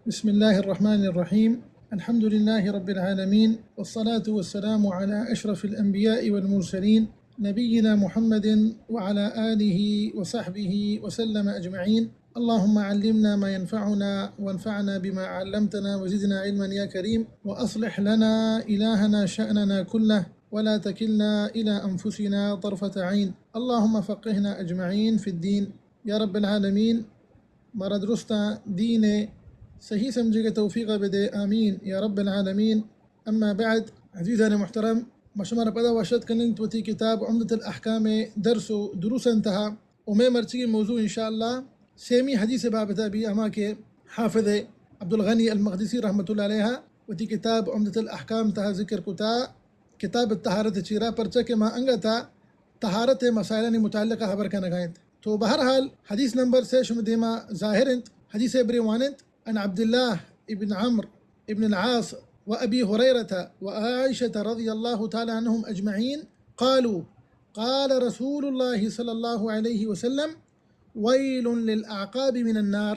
بسم الله الرحمن الرحيم. الحمد لله رب العالمين، والصلاة والسلام على أشرف الأنبياء والمرسلين، نبينا محمد وعلى آله وصحبه وسلم أجمعين. اللهم علمنا ما ينفعنا وانفعنا بما علمتنا وزدنا علما يا كريم، وأصلح لنا إلهنا شأننا كله ولا تكلنا إلى أنفسنا طرفة عين. اللهم فقهنا أجمعين في الدين يا رب العالمين. مارا درستاں دین ءِ صحیح سمجھگ ءِ توفیق ءَ بدے، آمین یا رب العالمین۔ اما بعد، عزیزان محترم، ما شمارا پدا وش اتک کننت وتی کتاب عمدۃ الاحکام ءِ درس و دروساں تہا، و مئے مرچیگیں موضوع انشاءاللہ سیمی حدیث ءِ بابت ءَ بی، ہما کہ حافظ عبدالغنی المقدسی رحمۃ اللہ علیہ وتی کتاب عمدۃ الاحکام تہا ذکر کتا، کتاب الطہارت ءِ چیرا، پرچا کہ ما انگت ءَ طہارت ءِ مسائلانی متعلق ءَ حبر کنگا انت۔ تو بہرحال حدیث نمبر سے شمئے دیما ظاہر انت، حدیث ءَ برے واننت۔ عن عبد الله ابن عمرو ابن العاص وأبي هريرة وعائشة رضي الله تعالى عنهم أجمعين قالوا قال رسول الله صلى الله عليه وسلم ويل للأعقاب من النار،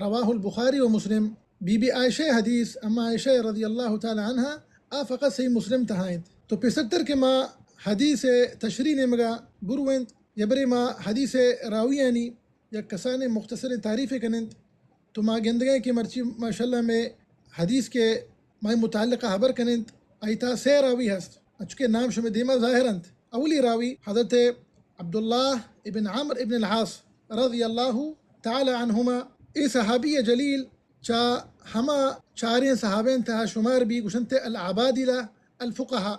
رواه البخاري ومسلم۔ بی بی عائشہ ءِ حدیث، اما عائشہ رضی اللہ تعالی عنہا، آ فقط صحیح مسلم تہا انت۔ تو پیسرتر کہ ما حدیث ءِ تشریح نیمگا برو انت، یا برے ما حدیث ءِ راویانی یک کسانیں مختصریں تعریفے کننت، تو ما گندگیں کہ مرچی ماشاءاللہ مئے حدیث کہ مئے متعلقہ حبر کننت، آئی تہا سے راوی ہست، انچو کہ نام شمئے دیما ظاہر انت۔ اولی راوی حضرت عبداللہ ابن عمرو ابن العاص رضی اللہ تعالی عنہما، اے صحابی جلیل چا ہما چاریں صحابیں تہا شمار بی، گوشنت العبادلہ الفقہا۔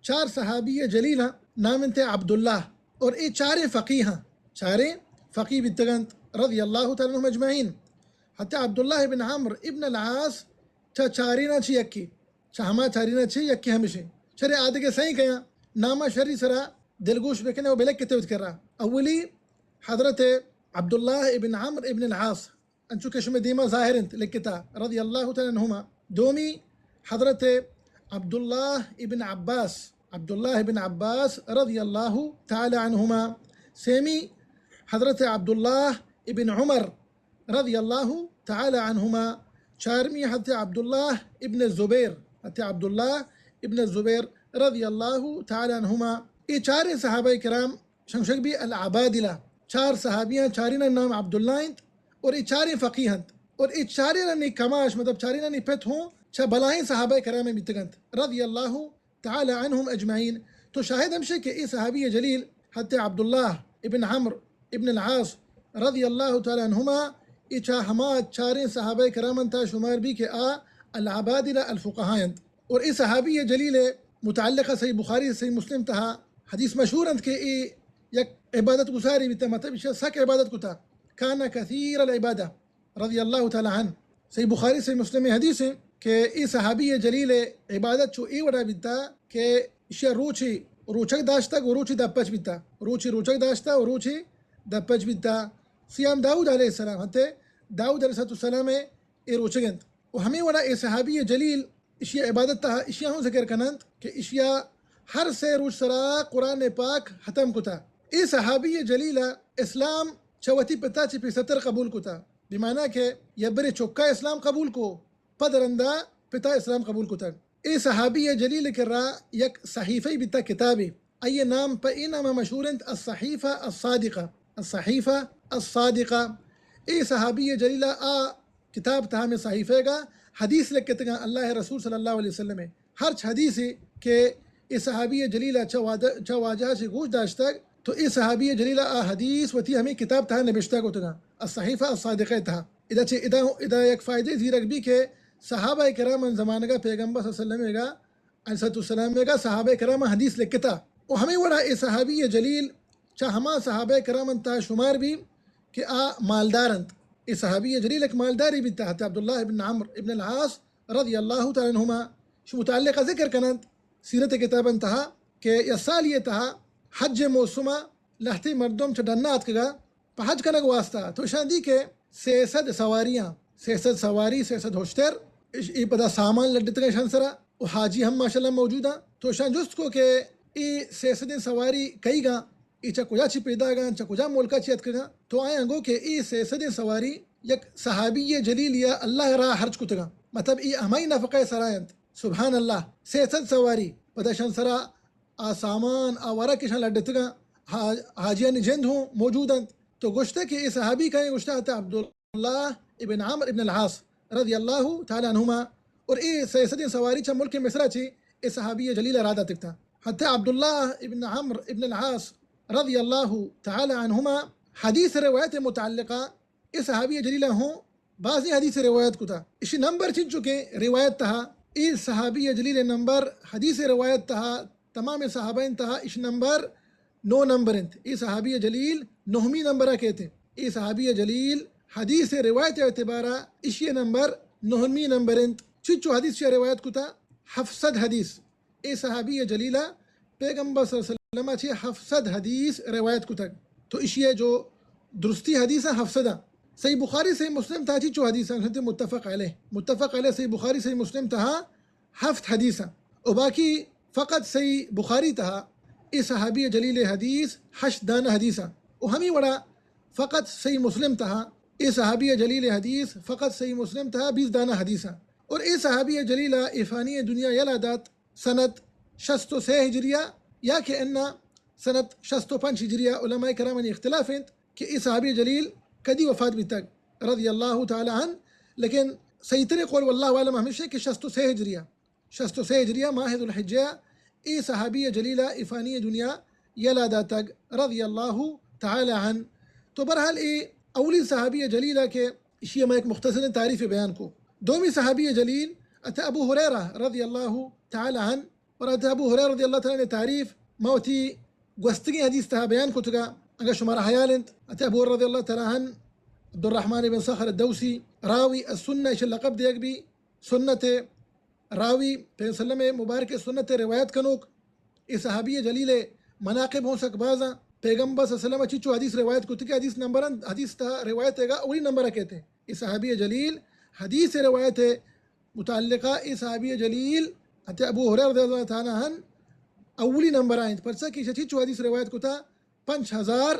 چار صحابی جلیلاں نام انت عبداللہ، اور اے چاریں فقیہاں، چاریں فقیہ بیتگنت رضی اللہ تعالی عنہم اجمعین۔ حتی عبداللہ ابن عمرو ابن العاص چا چارینا چی یکی، چا ہما چارینا چی یکی ہمشی۔ چرے آدگے سئیں کیاں، ناما شری سرا دلگوش بکنے و بلکتے وت کرا۔ اولی حضرت عبداللہ ابن عمرو ابن العاص، انچو کہ شمئے دیما ظاہر انت لکھتا، رضی اللہ تعالی عنہما۔ دومی حضرت عبداللہ ابن عباس، عبداللہ ابن عباس رضی اللہ تعالی عنہما۔ سیمی حضرت عبداللہ ابن عمر رضی اللہ تعالی عنہما۔ چارمی حضرت عبداللہ ابن زبیر، حضرت عبداللہ ابن زبیر رضی اللہ تعالی عنہما۔ اے چاریں صحابہ کرام شمشک بی العبادلہ، چار صحابیاں، چاریناں نام عبداللہ انت، اور اے چاریں فقیہ انت، اور اے چارینانی کماش، مطلب چارینانی پت ہوں چہ بلاہیں صحابہ کرام بیتگنت رضی اللہ تعالی عنہم اجمعین۔ تو شاہد ہمشے کہ اے صحابی جلیل حضرت عبداللہ ابن عمرو ابن العاص رضی اللہ تعالی عنہما، اے چا ہما چاریں صحابہ کرام انت شمار بی کہ آ العبادلہ الفقہا انت۔ اور اے صحابی جلیل متعلقہ صحیح بخاری، صحیح مسلم تہا حدیث مشہور انت کہ اے یک عبادت گزاری بیتا، مطلب ایشی سک عبادت کتا، کان کثیر العبادہ رضی اللہ تعالی عنہ۔ صحیح بخاری، صحیح مسلم حدیث ہے کہ اے صحابی جلیل عبادت چو اے وڑا بیتا کہ ایشی روچی روچک داشتگ و روچی دپچ بیتا، روچی روچک داشتا و روچی دپچ بیتا۔ صیام داؤد علیہ السلام، حضرت داؤد علیہ السلام اے روچگ انت۔ و ہمے وڑا اے صحابی جلیل اشی عبادت تہا اشیا ہوں ذکر کننت کہ اشیا ہر سے روچ سرا قرآن پاک ختم کتا۔ اے صحابی جلیل اسلام چہ وتی پتا چہ پیستر قبول کتا، بمعنی کہ یبرے چکا اسلام قبول کو، پد رندا پتا اسلام قبول کتا۔ اے صحابی جلیل کرا یک صحیفہ بیتا، کتابے، آئی نام پہ اے نام مشہور انت، الصحیفہ الصادقہ، الصحیفہ الصادقہ۔ اے صحابی جلیل آ کتاب تہا ہمے صحیفہ گا حدیث لکھتگاں اللہ رسول صلی اللہ علیہ وسلم۔ ہرچ حدیثے کہ اے صحابی جلیل چہ وعدہ، چہ واجہ چہ گوش داشتگ، تو اے صحابی جلیل آ حدیث وتی ہمے کتاب تہا نبشتہ کتگاں، الصحیفہ الصادقہ تہا۔ ادا چہ، ادا، ادا یک فائدہ زیرک بی کہ صحابہ کرام زمانگا پیغمبر صلی اللہ علیہ وسلم گا علیہ الصلوۃ والسلام گا صحابہ کرام حدیث لکھتا۔ و ہمے وڑا اے صحابی جلیل چہ ہما صحابہ کرام انت شمار بی کہ آ مالدار انت۔ اے صحابی جلیل ایک مالداری بیتا، حضرت عبداللہ ابن عمرو ابن العاص رضی اللہ تعالی عنہما شی متعلقہ ذکر کننت سیرت کتاب انتہا کہ یا سالی تہا حج موسما لہتے مردم چہ ڈنا آتکگا پہ حج کنگ واسطہ، تو اشاں دی کہ سئے سد سواریاں، سئے سد سواری، سئے سد ہشتر، اش-، اے پدا سامان لڈتگاں اشان سرا، و حاجی ہم ماشاءاللہ موجوداں۔ تو اشان جست کو کہ اے سئے سدیں سواری کئیگاں، اے چہ کجا چی پیداگاں، چہ کجا ملکا چی اتکگاں؟ تو آیاں گو کہ اے سئے سدیں سواری یک صحابی جلیل یا اللہ راہ ہرچ کتگاں، مطلب ای ہمائی نفقہ سرا انت۔ سبحان اللہ، سئے سد سواری، پدا شان سرا آ سامان، آ ورق اشان لڈتگاں، حا-، حاجیانی جند ہوں موجود انت۔ تو گوشتہ کہ اے صحابی کئے؟ گوشتہ حضرت عبداللہ ابن عمرو ابن العاص رضی اللہ تعالی عنہما۔ اور اے سئے سدیں سواری چہ ملک مصر چی اے صحابی جلیل را داتگتا۔ حضرت عبداللہ ابن عمرو ابن العاص رضی اللہ تعالی عنہما حدیث روایت متعلقہ اے صحابی جلیل ہوں بازیں حدیث روایت کتا۔ اشی نمبر چنچو کہ روایت تہا، اے صحابی جلیل نمبر حدیث روایت تہا، تمام صحابہ تہا اش نمبر نو نمبر انت۔ اے صحابی جلیل نہمی نمبر کہتے۔ اے صحابی جلیل حدیث روایت اعتبارا اشی نمبر نہمی نمبر انت۔ چنچو حدیث چہ روایت کتا؟ ہفت سد حدیث۔ اے صحابی جلیلہ پیغمبر صلی اللہ علیہ وسلم چہ ہفت سد حدیث روایت کتگ۔ تو اشی جو درستی حدیث ہفت سد۔ صحیح بخاری، صحیح مسلم تہا چنچو حدیث ہیں؟ متفق علیہ، متفق علیہ صحیح بخاری، صحیح مسلم تہا ہفت حدیث ہیں۔ و باقی فقط صحیح بخاری تہا اے صحابی جلیل حدیث ہشت دانہ حدیث ہیں۔ و ہمی وڑا فقط صحیح مسلم تہا اے صحابی جلیل حدیث فقط صحیح مسلم تہا بیست دانہ حدیث ہیں۔ اور اے صحابی جلیل اے فانی دنیا یلا دات سنت شست و سے ہجریہ یا کہ انا سنت شست و پنچ ہجریہ۔ علماء کرامانی اختلاف انت کہ اے صحابی جلیل کدی وفات بیتگ رضی اللہ تعالی عنہ، لیکن صحیح ترین قول واللہ عالم ہمیش انت کہ شست و سے ہجریہ، شست و سے ہجریہ ماہ ذوالحجہ اے صحابی جلیل اے فانی دنیا یلا داتگ رضی اللہ تعالی عنہ۔ تو بہرحال اے اولی صحابی جلیل کہ اشی ما یک مختصر تعریف بیان کو۔ دومی صحابی جلیل ات ابو ہریرہ رضی اللہ تعالی عنہ۔ اور ات ابو ہریرہ رضی اللہ تعالی عنہ تعریف ما وتی گوستگیں حدیث تہا بیان کتگا۔ اگر شمارا حیال انت، ات ابو ہریرہ رضی اللہ تعالی عنہ عبدالرحمن بن صخر الدوسی راوی السنہ اش لقب دیگ بی، سنت راوی، پیغمبر صلی اللہ علیہ وسلم مبارک سنت روایت کنوک۔ اے صحابی جلیل مناقب ہوں سک بازاں۔ پیغمبر صلی اللہ علیہ وسلم چچو حدیث روایت کتگ کہ حدیث نمبر، حدیث تہا روایت گا اولی نمبر کہتے۔ اے صحابی جلیل حدیث روایت متعلقہ اے صحابی جلیل حضرت ابو ہریرہ رضی اللہ تعالی عنہ اولی نمبر آئیں، پرچا کہ چچو حدیث روایت کتا پنچ ہزار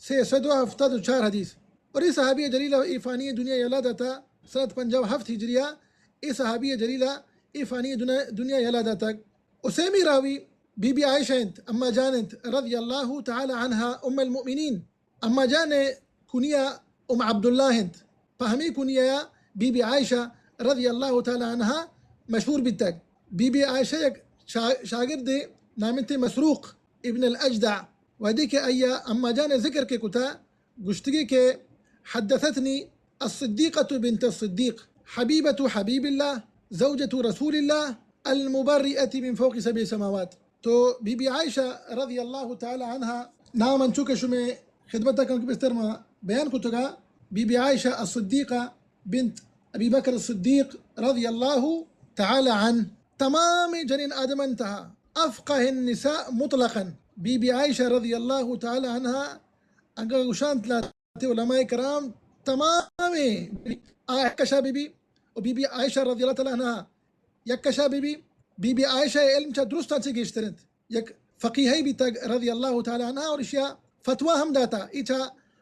سے سد و ہفتاد و چار حدیث۔ اور اے صحابی جلیل اے فانی دنیا یلا داتا سنت پنجاہ و ہفت ہجریہ۔ اے صحابی جلیل اے فانی دنیا، دنیا یلا داتگ۔ و سیمی راوی بی بی عائشہ انت، اما جان انت رضی اللہ تعالی عنہا ام المؤمنین۔ اما جان کنیہ ام عبداللہ انت۔ پہ ہمے کنیہ بی بی عائشہ رضی اللہ تعالی عنہا مشہور بیتگ۔ بی بی عائشہ یک شا-، شاگردے نام انت مسروق ابن الاجدع۔ وہدے کہ آئی ء اما جان ء ذکر کہ کتا، گوشتگی کہ حدثتنی الصدیقۃ بنت الصدیق حبیبۃ حبیب اللہ زوجۃ رسول اللہ المبرئۃ من فوق سبع سماوات۔ تو بی بی عائشہ رضی اللہ تعالی عنہا نام انچو کہ شمے خدمت ء کنگ بستر ما بیان کتگا، بی بی عائشہ الصدیقہ بنت ابی بکر الصدیق رضی اللہ تعالی عنہ، تمام جنین آدمان تہا افقہ النساء مطلقاً۔ بی بی عائشہ رضی اللہ تعالی عنہا اگاں گوشانت لہتے علماء کرام تمام آ کشا بی بی و بی بی عائشہ رضی اللہ تعالی عنہا یک کشا بہ بی، بی بی عائشہ ء علم چہ درستاں چہ گیشتر انت۔ یک فقیہے بیتگ رضی اللہ تعالی عنہا، اور اشیا فتویٰ ہم داتا۔ ای چہ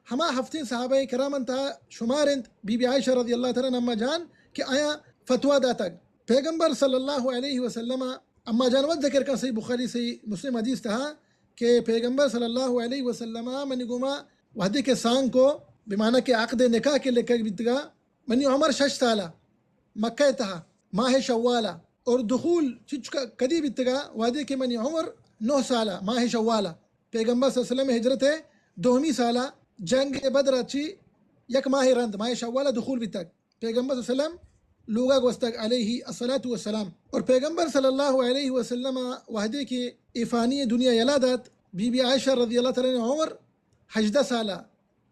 ہما ہفتیں صحابہ کراماں تہا شمار انت، بی بی عائشہ رضی اللہ تعالی عنہا اما جان کہ آیاں فتویٰ داتگ۔ پیغمبر صلی اللہ علیہ وسلم، اما جان وت ذکر کن صحیح بخاری صحیح مسلم حدیث تہا کہ پیغمبر صلی اللہ علیہ وسلم منی گوما وہدے کہ سانگ کو، بمعنی کہ عقد نکاح کہ لکگ بیتگا، منی عمر شش سالہ، مکہ تہا، ماہ شوالا، اور دخول چچکا کدی بیتگا؟ وہدے کہ منی عمر نہ سالہ، ماہ شوالا۔ پیغمبر صلی اللہ علیہ وسلم ہجرت دومی سالہ، جنگ بدر چی یک ماہ رند، ماہ شوالا دخول بیتگ۔ پیغمبر صلی اللہ علیہ وسلم لوگا گوستگ علیہ الصلوۃ والسلام۔ اور پیغمبر صلی اللہ علیہ وسلم وہدے کہ ای فانی دنیا یلا دات، بی بی عائشہ رضی اللہ تعالی عنہا عمر ہژدہ سالہ۔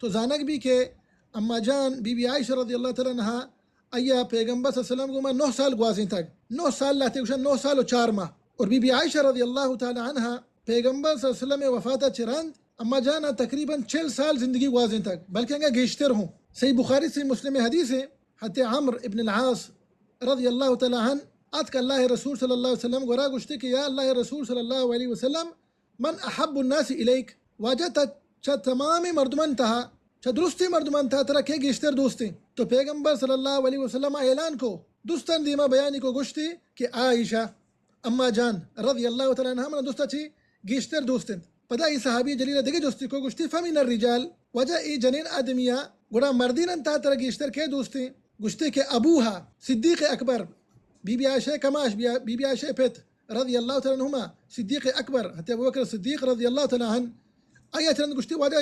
تو زانگ بی کہ اما جان بی بی عائشہ رضی اللہ تعالی عنہا آیا پیغمبر صلی اللہ علیہ وسلم گوما نہ سال گوازینتگ، نہ سال لہتے گوشن نہ سال و چار ماہ۔ اور بی بی عائشہ رضی اللہ تعالی عنہا پیغمبر صلی اللہ علیہ وسلم وفات چہ رند اما جانا تقریباً چل سال زندگی گوازینتگ، بلکہ انگا گیشتر ہوں۔ صحیح بخاری صحیح مسلم حدیث ہے، حضرت عمرو ابن العاص رضی اللہ تعالی عنہ اتک اللہ رسول صلی اللہ علیہ وسلم گورا، گوشتے کہ یا اللہ رسول صلی اللہ علیہ وسلم، من احب الناس الیک، واجہ تہ چہ تمام مردمان تہا، چہ درستیں مردمان تہا ترا کئے گیشتر دوستیں؟ تو پیغمبر صلی اللہ علیہ وسلم اعلان کو، دوستان دیما بیانی کو، گوشتی کہ عائشہ اما جان رضی اللہ تعالی عنہا منا دوستا چی گیشتر دوست انت۔ پدا ای صحابی جلیل دگہ جستی کو، گوشتی فمن الرجال، وجہ ای جنین آدمیا گڑا مردین انتا ترا گیشتر کے دوستیں؟ گوشتی کہ ابوہا صدیق اکبر، بی بی عائشہ کماش، بی بی عائشہ پت رضی اللہ تعالی عنہما، صدیق اکبر، حضرت ابوبکر صدیق رضی اللہ تعالی عنہ، آیا چرند گوشتی واجہ،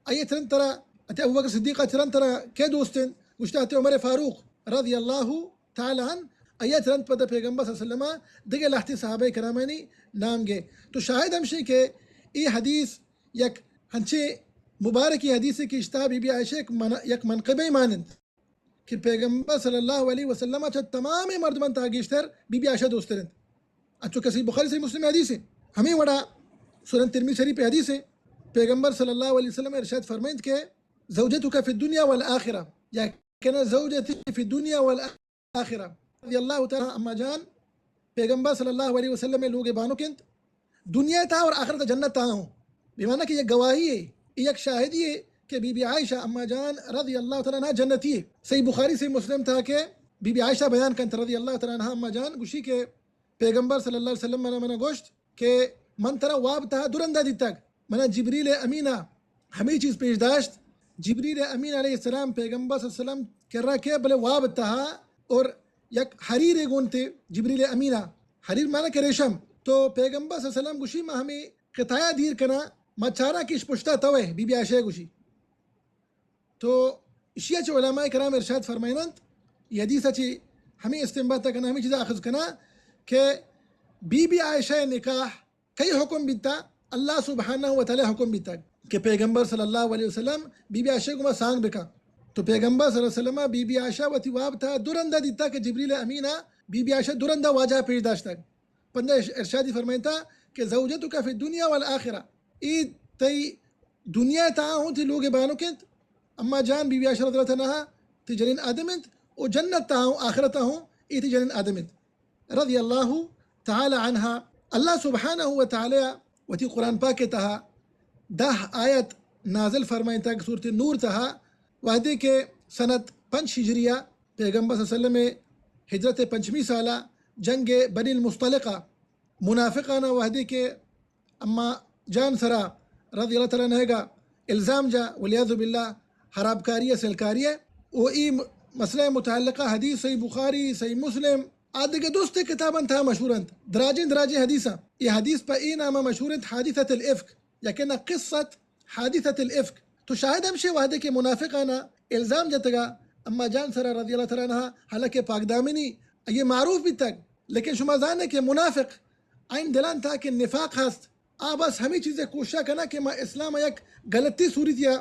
آیا چرند ترا، حضرت ابوبکر صدیق چرند ترا کے دوستیں؟ گوشتی حضرت عمر فاروق رضی اللہ تعالی عنہ، آیا چرند پدا پیغمبر صلی اللہ علیہ وسلم دگہ لہتی صحابہ کرامانی نام گے۔ تو شاہد ہمشی کہ ای حدیث یک ہنچے مبارکی حدیث کہ اشتا بی بی عائشہ یک من-، یک منقبہ مانند کہ پیغمبر صلی اللہ علیہ وسلم چہ تمام مردمان تا گیشتر بی بی عائشہ دوستر انت۔ انچو کہ صحیح بخاری صحیح مسلم حدیث ہے۔ ہمیں وڑا سنن ترمذی شریف حدیث ہے۔ پیغمبر صلی اللہ علیہ وسلم ارشاد فرمائند کہ زوجتک فی الدنیا والآخرہ، یا کہنا زوجتی فی الدنیا والآخرہ۔ رضی اللہ تعالی عنہ اما جان پیغمبر صلی اللہ علیہ وسلم لوگ بانک انت، دنیا تا اور آخرت جنت تا ہوں۔ بمعنی کہ یک گواہی ہے، یک شاہدی ہے کہ بی بی عائشہ اما جان رضی اللہ تعالی عنہ جنتی ہے۔ صحیح بخاری صحیح مسلم تا کہ بی بی عائشہ بیان کنت رضی اللہ تعالی عنہ اما جان گوشی کہ پیغمبر صلی اللہ علیہ وسلم منا، منا گوشت کہ من ترا واب تہا دو رندا دیتگ۔ منا جبریل امینا ہمے چیز پیش داشت۔ جبریل امین علیہ السلام پیغمبر صلی اللہ علیہ وسلم کرا کے بلے واب تہا اور یک حریرے گون تے جبریل امینا۔ حریر معنی کہ ریشم۔ تو پیغمبر صلی اللہ علیہ وسلم گوشی ما ہمے قطعہ دیر کنا، ما چارا کش پشتا توے، بی بی عائشہ گوشی۔ تو اشیا چہ علماء کرام ارشاد فرمائننت، یہ حدیث چہ ہمیں استنباط کنا، ہمیں چیزا اخذ کنا کہ بی بی عائشہ نکاح کئی حکم بیتا؟ اللہ سبحانہ و تعالی حکم بیتا کہ پیغمبر صلی اللہ علیہ وسلم بی بی عائشہ گما سانگ بکا۔ تو پیغمبر صلی اللہ علیہ وسلم بی بی عائشہ وتی واب تہا دو رندا دیتا کہ جبریل امینا بی بی عائشہ دو رندا واجہ پیش داشتگ۔ پندا اش-، ارشادی فرمائنتا کہ زوجتک فی الدنیا والآخرہ، ای تئی دنیا تہا ہوں تی لوگ بانک انت، اما جان بی بی عائشہ رضی اللہ تعالی عنہا تی جنین آدم انت، و جنت تہا ہوں، آخرت تہا ہوں ای تی جنین آدم انت۔ رضی اللہ تعالی عنہا۔ اللہ سبحانہ و تعالی وتی قرآن پاک تہا دہ آیت نازل فرمائنتگ سورت نور تہا، وہدے کہ سنت پنچ ہجریہ پیغمبر صلی اللہ علیہ وسلم ہجرت پنچمی سالہ جنگ بنی المصطلقہ منافقانا وہدے کہ اما جان سرا رضی اللہ تعالی عنہ گا الزام جا، والعیاذ باللہ، خرابکاری، سلکاری، و ای م-، مسئلہ متعلقہ حدیث صحیح بخاری، صحیح مسلم، آ دگہ دوست کتاباں تہا مشہور انت۔ دراجیں دراجیں حدیثاں۔ یہ حدیث پہ ای نام مشہور انت حادثۃ الافک، یا کہ نا قصۃ حادثۃ الافک۔ تو شاہد ہمشے وہدے کہ منافقانا الزام جتگا اما جان سرا رضی اللہ تعالی عنہا، حالانکہ پاک دامنی یہ معروف بیتگ، لیکن شما زانے کہ منافق آئین دلان تہا کہ نفاق ہست، آ بس ہمے چیزے کوشش کنا کہ ما اسلام یک غلطی صورتیا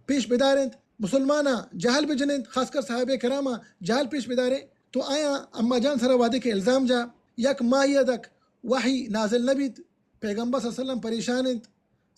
پیش بدارنت، مسلمانا جہل بجننت، خاص کر صحابہ کراما جہل پیش بدارے۔ تو آیا اما جان سرا وہدے کہ الزام جا، یک ماہی دک وحی نازل نبیت، پیغمبر صلی اللہ علیہ وسلم پریشان انت،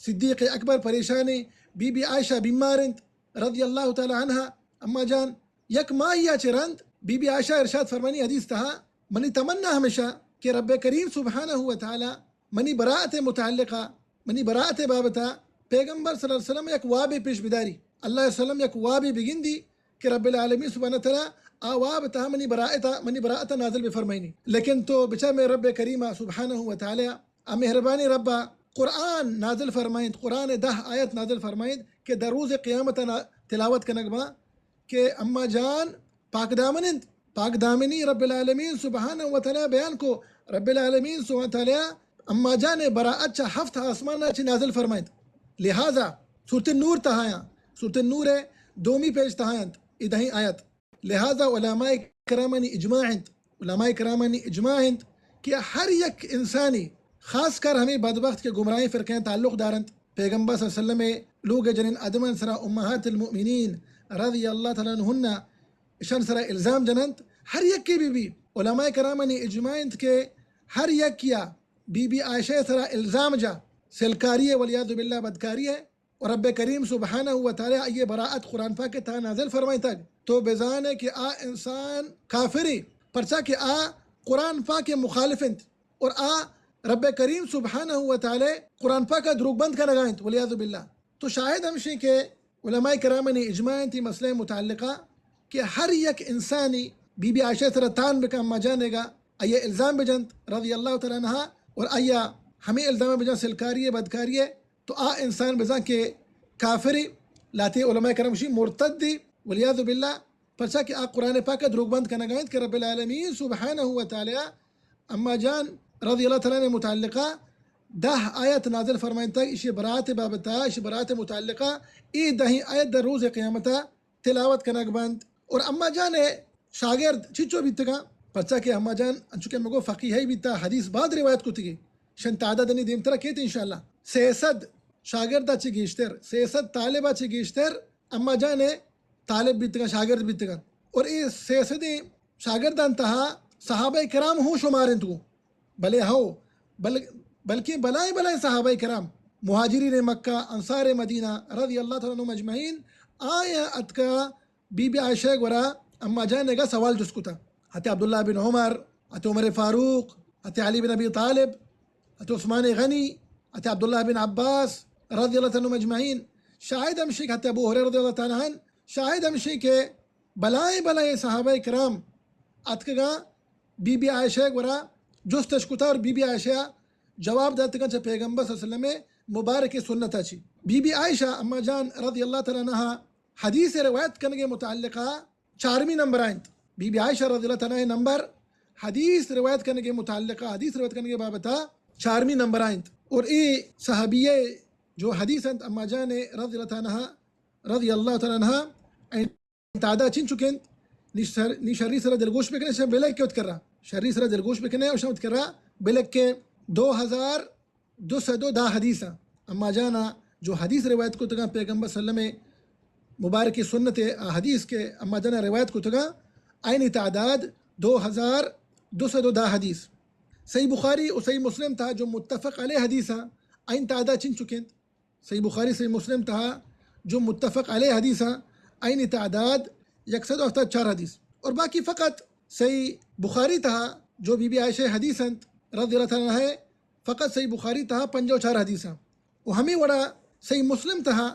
صدیق اکبر پریشان انت، بی بی عائشہ بیمار انت رضی اللہ تعالی عنہا۔ اما جان یک ماہیا چہ رند بی بی عائشہ ارشاد فرمانی حدیث تہا، منی تمنا ہمیشہ کہ رب کریم سبحانہ و تعالی منی براءت متعلقہ، منی براءت بابتا پیغمبر صلی اللہ علیہ وسلم یک وابے پیش بداری، اللہ علیہ وسلم یک وابے بگندی کہ رب العالمین سبحانہ تعالی آ واب تہا منی براءت، منی براءت نازل بفرمائنی۔ لیکن تو بچار میں رب کریم سبحانہ و تعالی آ مہربانی ربا قرآن نازل فرمائنت، قرآن دہ آیت نازل فرمائنت کہ در روز قیامت نا تلاوت کنگ با کہ اما جان پاک دامن انت۔ پاک دامنی رب العالمین سبحانہ و تعالی بیان کو، رب العالمین سبحانہ و تعالی اما جان براءت چہ ہفت آسمان چہ نازل فرمائنت۔ لہذا سورت نور تہایاں، سورت نور دومی پیج تہاینت، ای دہیں آیت۔ لہذا علماء کرامانی اجماع انت، علماء کرامانی اجماع انت کہ ہر یک انسانی، خاص کر ہمیں بدبخت کہ گمراہیں فرقیاں تعلق دارنت، پیغمبر صلی اللہ علیہ وسلم لوگ جنین آدمان سرا امہات المؤمنین رضی اللہ تعالی عنہن اشان سرا الزام جننت، ہر یکے بی بی، علماء کرامانی اجماع انت کہ ہر یکیا بی بی عائشہ سرا الزام جا سلکاری ہے، والعیاذ باللہ بدکاری ہے، اور رب کریم سبحانہ و تعالی آئی براءت قرآن پاک تہا نازل فرمائتگ، تو بزانے کہ آ انسان کافرے، پرچا کہ آ قرآن پاک مخالف انت اور آ رب کریم سبحانہ و تعالی قرآن پاک دروگ بند کنگا انت، والعیاذ باللہ۔ تو شاہد ہمشیں کہ علماء کرامانی اجماع انت ای مسئلہ متعلقہ کہ ہر یک انسانی بی بی عائشہ سرا تان بکن، اما جانیگا آئی الزام بجنت رضی اللہ تعالی عنہا، اور آئی ہمیں الزام بجن سلکاری ہے، بدکاری ہے، تو آ انسان بزاں کہ کافری، لاتے علماء کرام شی مرتدی، والعیاذ باللہ، پرچا کہ آ قرآن پاک دروگ بند کنگا انت کہ رب العالمین سبحانہ و تعالی اما جان رضی اللہ تعالی عنہ متعلقہ دہ آیت نازل فرمائنتگ، اشی برات بابتا، اشی برات متعلقہ، اے دہیں آیت در روز قیامتا تلاوت کنگ بنت۔ اور اما جان ء شاگرد چچو بیتگاں؟ پرچا کہ اما جان انچو کہ مگو فقیہی بیتا، حدیث بعد روایت کتگی، شن تعداد انی دیمترا کیت انشاءاللہ۔ سئے سد شاگرد چہ گیشتر، سئے سد طالب چہ گیشتر اما جان ء طالب بیتگاں، شاگرد بیتگاں۔ اور اے سئے سدیں شاگردان تہا صحابہ کرام ہوں شمار انت گوں۔ بلے ہو، بل-، بلکیں بلائیں بلائیں صحابہ کرام، مہاجرین مکہ، انصار مدینہ رضی اللہ تعالی عنہم اجمعین، آیاں اتکا بی بی عائشہ گورا اما جان گا سوال جست کتا۔ حتی عبداللہ بن عمر، حتی عمر فاروق، حتی علی بن ابی طالب، حتی عثمان غنی، حتی عبداللہ بن عباس رضی اللہ تعالی عنہم اجمعین۔ شاید ہمشی کہ حتی ابو ہریرہ رضی اللہ تعالی عنہ، شاید ہمشی کہ بلائیں بلائیں صحابہ کرام اتکگاں بی بی عائشہ گورا جستش کتا اور بی بی عائشہ جواب داتگاں چہ پیغمبر صلی اللہ علیہ وسلم مبارک سنت چی۔ بی بی عائشہ اما جان رضی اللہ تعالی عنہا حدیث روایت کنگے متعلقہ چارمی نمبر آئنت۔ بی بی عائشہ رضی اللہ تعالی عنہ نمبر حدیث روایت کنگے متعلقہ، حدیث روایت کنگے بابتا چارمی نمبر آئنت۔ اور اے صحابیہ جو حدیث انت اما جان رضی اللہ تعالی عنہ، رضی اللہ تعالی عنہ، تعداد چنچک انت؟ نی شر-، نی شری سرا دلگوش بکنے، شما بلکے وت کرا۔ شری سرا دلگوش بکنے اور شما وت کرا بلکے دو ہزار دو سد و دہ حدیث۔ اما جانا جو حدیث روایت کتگاں پیغمبر صلی اللہ علیہ وسلم مبارک سنت، آ حدیث کہ اما جانا روایت کتگاں، آئینی تعداد دو ہزار دو سد و دہ حدیث۔ صحیح بخاری و صحیح مسلم تہا جو متفق علیہ حدیث، آئین تعداد چنچک انت؟ صحیح بخاری، صحیح مسلم تہا جو متفق علیہ حدیث ہیں، آئینی تعداد یک سد و ہفتاد چار حدیث۔ اور باقی فقط صحیح بخاری تہا جو بی بی عائشہ حدیث انت رضی اللہ تعالی عنہ، فقط صحیح بخاری تہا پنجاہ و چار حدیث ہیں۔ و ہمیں وڑا صحیح مسلم تہا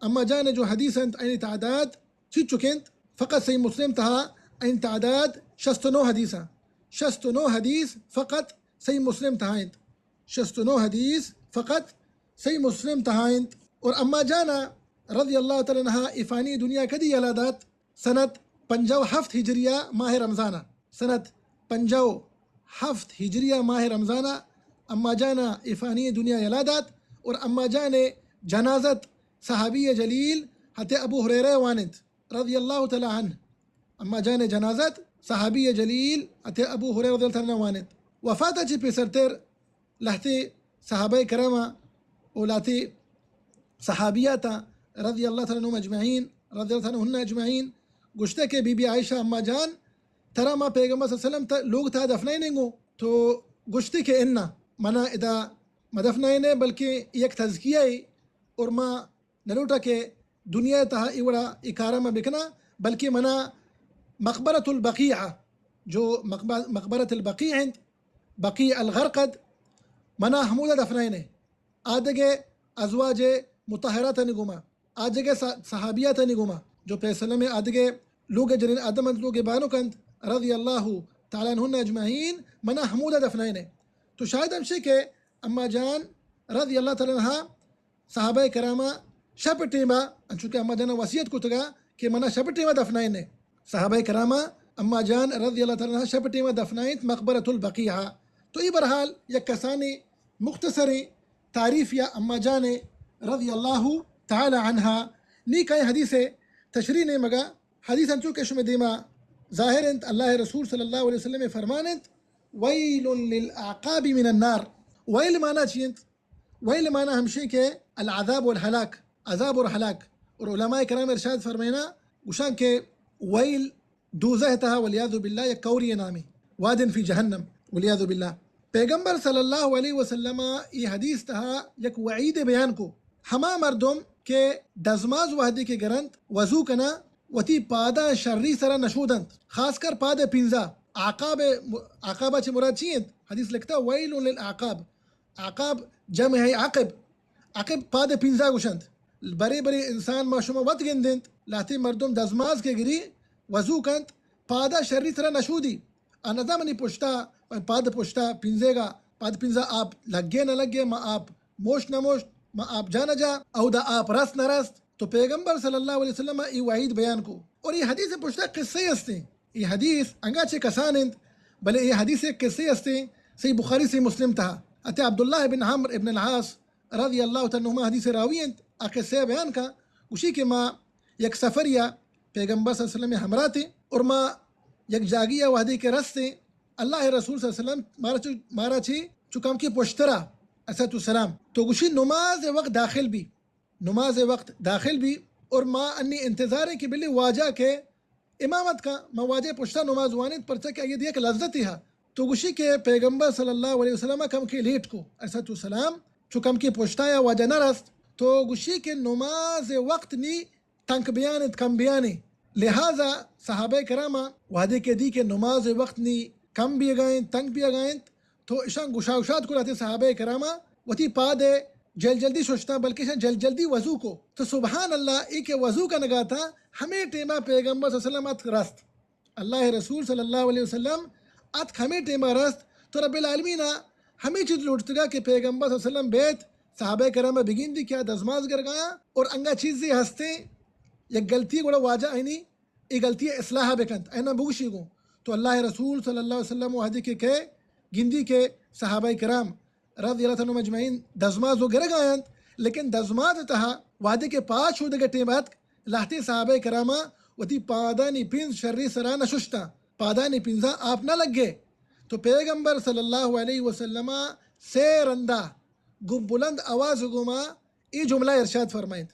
اما جان جو حدیث انت، آئینی تعداد چنچک انت؟ فقط صحیح مسلم تہا آئین تعداد شست و نو حدیث ہیں۔ شست و نو حدیث فقط صحیح مسلم تہا انت۔ شست و نو حدیث فقط صحیح مسلم تہا انت۔ اور اما جانا رضی اللہ تعالی عنہا افانی دنیا کدی یلا دات؟ سنت پنجاہ و ہفت ہجریہ ماہ رمضانا۔ سنت پنجاہ و ہفت ہجریہ ماہ رمضانا اما جانا افانی دنیا یلا دات۔ اور اما جان جنازت صحابی جلیل حضرت ابو ہریرہ وانت رضی اللہ تعالی عنہ۔ اما جان جنازت صحابی جلیل حضرت ابو ہریرہ رضی اللہ تعالی عنہ وانت۔ وفات چی پیسرتر لہتے صحابہ کرام و لہتے صحابیات رضی اللہ تعالی عنہم اجمعین، رضی اللہ تعالی عنہن اجمعین، گوشتے کہ بی بی عائشہ اما جان، ترا ما پیغمبر صلی اللہ علیہ وسلم ت-، لوگ تہا دفنائیں گوں، تو گوشتے کہ انا، منا ادا مدفنائیں، بلکہ یک تزکیہ ہے اور ما نلوٹا کہ دنیا تہا ای وڑا ای کارا ما بکنا، بلکہ منا مقبرۃ البقیع، جو مقب-، مقبرۃ البقیع انت، بقیع الغرقد، منا ہمودا دفنائینے۔ آدگہ ازواج مطہراتانی گوما، آدگہ ص-، صحابیاتانی گوما، جو پیسلم آدگہ لوگ جنین آدم انت، لوگ بانک انت، رضی اللہ تعالی عنہن اجمعین، منا ہمودا دفنائینے۔ تو شاید ہمشی کہ اما جان رضی اللہ تعالی عنہا صحابہ کراما شپ ٹیما، انچو کہ اما جانا وصیت کتگا کہ منا شپ ٹیما دفنائینے۔ صحابہ کراما اما جان رضی اللہ تعالی عنہا شپ ٹیما دفنائینت مقبرۃ البقیع۔ تو ای بہرحال یک کسانی مختصریں تعریف یا اما جان رضی اللہ تعالی عنہا۔ نی کئے حدیث تشریح نیمگا، حدیث انچو کہ شمے دیما ظاہر انت، اللہ رسول صلی اللہ علیہ وسلم فرمان انت، ویل للاعقاب من النار۔ ویل معنی چی انت؟ ویل معنی ہمشی کہ العذاب والہلاک، عذاب اور ہلاک۔ اور علماء کرام ارشاد فرمائنا، گوشان کہ ویل دوزہ تہا والعیاذ باللہ یک کوری نامی، واد فی جہنم والعیاذ باللہ۔ پیغمبر صلی اللہ علیہ وسلم ای حدیث تہا یک وعید بیان کو، ہما مردم کہ دزماز وہدی کہ گرنت وضو کنا وتی پاداں شری سرا نشودنت، خاص کر پاد پینزا۔ عقاب، عقابہ چہ مراد چی انت؟ حدیث لکھتا ویل للاعقاب۔ عقاب جمع ہے عقب۔ عقب پاد پینزا گوشنت۔ برے برے انسان ما شما وت گندنت، لہتے مردم دزماز کہ گری، وضو کنت، پادا شری سرا نشودی، آ نزا منی پشتا، پاد پشتا پنزیگا، پاد پنزا آپ لگے نہ لگے، ما آپ موشت نہ موشت، ما آپ جا نہ جا، اودا آپ رست نہ رست۔ تو پیغمبر صلی اللہ علیہ وسلم ای وعید بیان کو۔ اور ای حدیث پشتا قصے ہستیں۔ ای حدیث انگا چہ کسان انت، بلے ای حدیث ایک قصے ہستیں، صحیح بخاری، صحیح مسلم تہا۔ اتے عبداللہ ابن عمرو ابن العاص رضی اللہ تعالی عنہما حدیث راوی انت، آ قصہ بیان کا، گوشی کہ ما یک سفریا پیغمبر صلی اللہ علیہ وسلم ہمراہ تھے اور ما یک جاگیا وحدے کہ رستے، اللہ رسول صلی اللہ علیہ وسلم مارا چو، مارا چی چو کم کے پشترا، الصلوۃ والسلام، تو گوشی نماز وقت داخل بی، نماز وقت داخل بی اور ما انی انتظار ہیں کہ بلے واجہ کے امامت کا، ما واجہ پشتا نماز وانیت، پرچا کہ آئی یک لذتی ہا۔ تو گوشی کہ پیغمبر صلی اللہ علیہ وسلم کم کے لیٹ کو، الصلوۃ والسلام، چو کم کے پشتا یا واجہ نہ رست، تو گوشی کہ نماز وقت نی تنک بیان انت، کم بیان انت۔ لہذا صحابہ کراما وہدے کہ دی کہ نماز وقت نی کم بیگا انت، تنک بیگا انت، تو اشان گشاوشات کو لہتے صحابہ کراما وتی پاد جل جلدی ششتاں، بلکہ اشان جل جلدی وضو کو۔ تو سبحان اللہ، ای کہ وضو کنگا تھا، ہمیں ٹیما پیغمبر صلی اللہ علیہ وسلم اتک رست۔ اللہ رسول صلی اللہ علیہ وسلم اتک ہمیں ٹیما رست۔ تو رب العالمین ہمیں چیز لوٹتگا کہ پیغمبر صلی اللہ علیہ وسلم بیت، صحابہ کرام بگندی کیا دزماز گرگایا اور انگا چیزی ہستے، یک غلطی گڑا واجہ آئینی اے غلطی اصلاح بکنت، اینا بگوشی گوں۔ تو اللہ رسول صلی اللہ علیہ وسلم وہدے کہ کئے گندی کہ صحابہ کرام رضی اللہ تعالی عنہم اجمعین دزماز و گرگ آینت، لیکن دزماز تہا وہدے کہ پاچ ہودگے ٹیم اتک، لہتے صحابہ کراما وتی پادانی پنز شری سرا نششتاں، پادانی پنزا آپ نہ لگے۔ تو پیغمبر صلی اللہ علیہ وسلم سے رندا گوں بلند آواز گوما اے جملہ ارشاد فرمائنت،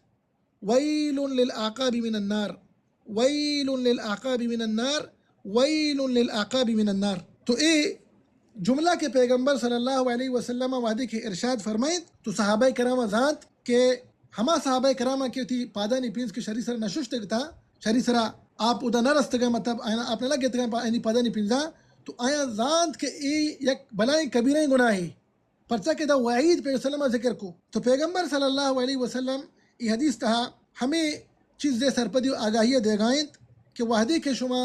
ویل للعقاب من النار، ویل للعقاب من النار، ویل للعقاب من النار۔ تو اے جملہ کہ پیغمبر صلی اللہ علیہ وسلم وہدے کہ ارشاد فرمائنت، تو صحابہ کرام زانت کہ ہما صحابہ کرام کہ وتی پادانی پنز کہ شری سرا نششتگ تا، شری سرا آپ ادا نہ رستگا، مطلب آیاں آپ نہ لگتگا پا آیانی پادانی پنزا، تو آیاں زانت کہ اے یک بلائیں کبیریں گناہے۔ پرچا کہ دا وعید پیغمبر صلی اللہ علیہ وسلم ذکر کو۔ تو پیغمبر صلی اللہ علیہ وسلم ای حدیث تہا ہمیں چیز دے سرپدی و آگاہی دیگا انت کہ وہدے کہ شما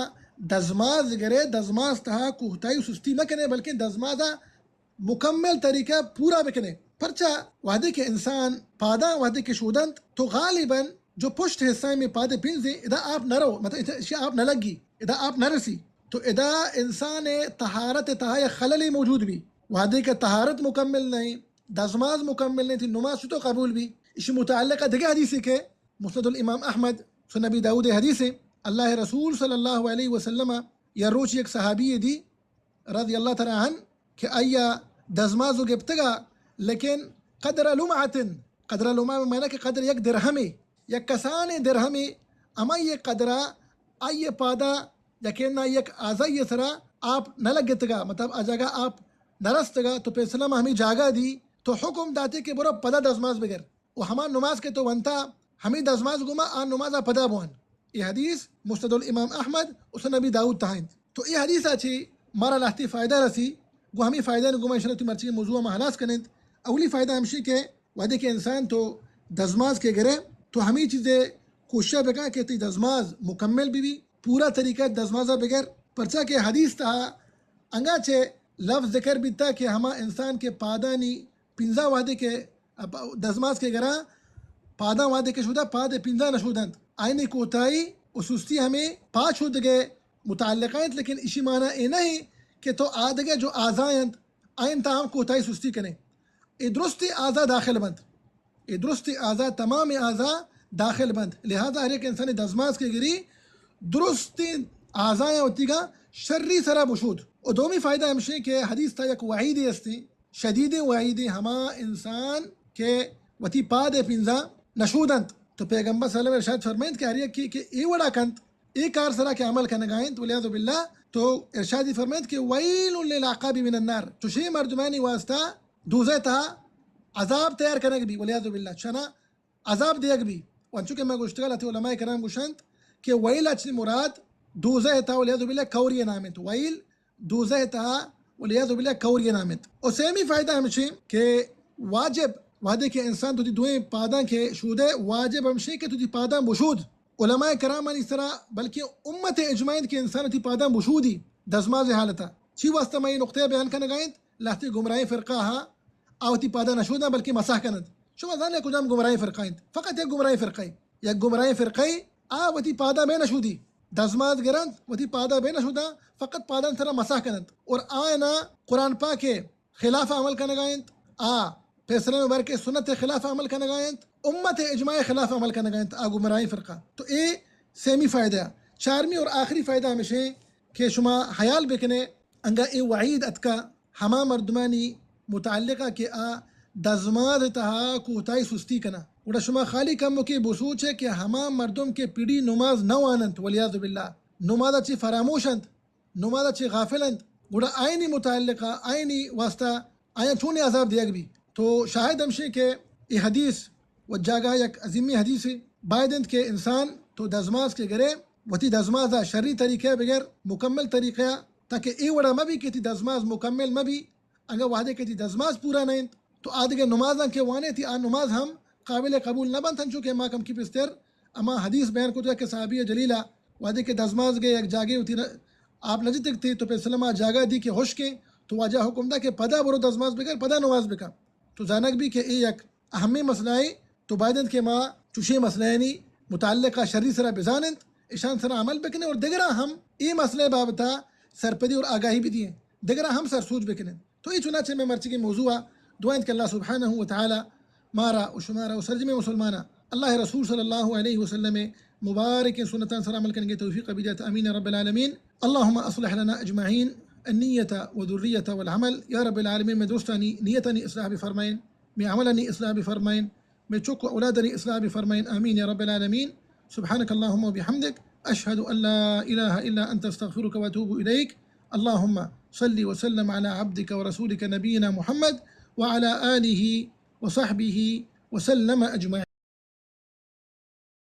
دزماز گرے، دزماز تہا کوتاہی و سستی مکنے، بلکہ دزمازا مکمل طریقہ پورا بکنے۔ پرچا وہدے کہ انسان پاداں وہدے کہ شودنت تو غالباً جو پشت حصہ میں پاد پنزیں ادا آپ نہ رو، مطلب اشی آپ نہ لگی، ادا آپ نہ رسی، تو ادا انسان طہارت تہا یک خللے موجود بی۔ وہدے کہ طہارت مکمل نہیں، دزماز مکمل نہیں، تئی نماز چطور قبول بی؟ اشی متعلقہ دگہ حدیثے کہ مسند الامام احمد، سنن ابی داؤد حدیثے، اللہ رسول صلی اللہ علیہ وسلم یا روچ یک صحابی دی رضی اللہ تعالی عنہ کہ آیا دزماز و گپتگا، لیکن قدر لمعتن، قدر لمعہ معنی کہ قدر یک درہمے، یک کسانیں درہمے، ہمائی قدرا آئی پادا یقیناً یک آزائی سرا آپ نہ لگتگا، مطلب آ جاگہ آپ نہ رستگا، تو پیسلم ہمیں جاگہ دی، تو حکم داتے کہ برو پدا دزماز بگر۔ و ہما نماز کہ تو ونتا، ہمیں دزماز گوما آ نمازا پدا بوان۔ اے حدیث مسند الامام احمد و سنن ابی داؤد تہا انت۔ تو اے حدیثا چی مارا لہتی فائدہ رسی، گو ہمیں فائدہ گوما انشاءاللہ تی مرچی موضوع ما ہلاس کننت۔ اولی فائدہ ہمشی کہ وہدے کہ انسان تو دزماز کہ گرے، تو ہمیں چیزے کوشش بکن کہ تی دزماز مکمل بی بی، پورا طریقہ دزمازا بگر، پرچا کہ حدیث تہا انگا چہ لفظ ذکر بیتا کہ ہما انسان کہ پادانی پنزا وہدے کہ دزماز کہ گراں، پاداں وہدے کہ شودا، پاد پنزا نہ شودنت۔ آئینی کوتاہی و سستی ہمیں پاچ شودگے متعلقہ انت، لیکن اشی معنی اے نہیں کہ تو آدگہ جو آزا انت، آئین تا ہم کوتاہی سستی کنے۔ اے درستی آزا داخل بنت۔ اے درستی آزا، تمام آزا داخل بنت۔ لہذا ہر یک انسانی دزماز کہ گری، درستی آزایاں وتیگا شری سرا بشود۔ و دومی فائدہ ہمشیں کہ حدیث تا یک وعیدے ہستیں، شدیدیں وعیدیں ہما انسان کہ وتی پاد پنزا نشودنت۔ تو پیغمبر صلی اللہ علیہ وسلم ارشاد فرمائنت کہ ہر یکی کہ اے وڑا کنت، اے کار سرا کہ عمل کنگا انت، والعیاذ باللہ، تو ارشادی فرمائنت کہ ویل للعقاب من النار، چوشیں مردمانی واسطہ دوزہ تہا عذاب تیار کنگ بی، والعیاذ باللہ، چنا عذاب دیگ بی۔ و انچو کہ میں گوشتگا لہتے علماء کرام گوشنت کہ ویل اچ مراد دوزہ تہا، والعیاذ باللہ، کوری نام انت۔ ویل دوزہ تہا، والعیاذ باللہ، کوری نام انت۔ و سیمی فائدہ ہمشیں کہ واجب، وہدے کہ انسان تو تی دوئیں پاداں کہ شودے، واجب ہمشیں کہ تو تی پاداں بشود۔ علماء کرامانی سرا، بلکہ امت اجماع انت کہ انسان وتی پاداں بشودی دزماز حالتا۔ چی واسطہ ما اے نقطہ بیان کنگا انت؟ لہتے گمراہیں فرقہ ہا آ وتی پادا نشوداں، بلکہ مسح کننت۔ شما زانے کجام گمراہیں فرقہ انت؟ فقط یک گمراہیں فرقہ، یک گمراہیں فرقہ آ وتی پادا بے نشودی، دزماز گرنت، وتی پادا بے نشوداں، فقط پادان سرا مسح کننت۔ اور آینا قرآن پاک خلاف عمل کنگا انت، آ پیسرے مبارک سنت خلاف عمل کنگا انت، امت اجماع خلاف عمل کنگا انت، آ گمراہیں فرقہ۔ تو اے سیمی فائدہ۔ چارمی اور آخری فائدہ ہمیشیں کہ شما حیال بکنے، انگا اے وعید اتکا ہما مردمانی متعلقہ کہ آ دزماز تہا کوتاہی سستی کنا۔ گڑا شما خالی کمکے بسوچے کہ ہما مردم کہ پڑی نماز نہ واننت، والعیاذ باللہ، نماز چی فراموش انت، نماز چی غافل انت، گڑا آئینی متعلقہ، آئینی واسطہ آیاں چونیں عذاب دیگ بی؟ تو شاہد ہمشیں کہ اے حدیث و جاگہ یک عظیمی حدیثے۔ باید انت کہ انسان تو دزماز کہ گرے، وتی دزمازا شری طریقہ بگر، مکمل طریقہ، تاکہ اے وڑا مبی کہ تی دزماز مکمل مبی۔ اگاں وہدے کہ تی دزماز پورا نہ انت، تو آ دگہ نمازاں کہ وانے تی آ نماز ہم قابل قبول نہ بنت، انچو کہ ما کمکی پیسر ہما حدیث بیان کتگ کہ صحابی جلیلا وہدے کہ دزماز گئے یک جاگے وتی ن-، آپ نہ جتگ تی تو پیسلم آ جاگہ دی کہ ہشکیں، تو واجہ حکم دا کہ پدا برو دزماز بکن، پدا نماز بکن۔ تو زانگ بی کہ اے یک اہمیں مسئلہ اے، تو باید انت کہ ما چوشیں مسئلہانی متعلقہ شری سرا بزان انت، اشان سرا عمل بکنیں اور دگراں ہم اے مسئلہ بابتا سرپدی اور آگاہی بدییں، دگراں ہم سرسوج بکنیں۔ تو اے چنانچہ مئے مرچگیں موضوع ء۔ دعا انت کہ اللہ سبحانہ و تعالی مارا و شمارا و سرجمیں مسلماناں اللہ رسول صلی اللہ علیہ وسلم مبارکیں سنتاں سر عمل کنگے توفیق بدیات۔ آمین رب العالمین۔ اللهم اصلح لنا اجمعین النیت و ذریت والعمل۔ یا رب العالمین، مئے درستانی نیتانی اصلاح بفرمائیں، مئے عملانی اصلاح بفرمائیں، مئے چک و اولادانی اصلاح بفرمائیں۔ آمین یا رب العالمین۔ سبحانك اللهم وبحمدك، أشهد أن لا إله إلا أنت، أستغفرك وأتوب إليك۔ اللهم صل وسلم على عبدك ورسولك نبينا محمد وعلى آله وصحبه وسلم أجمعين۔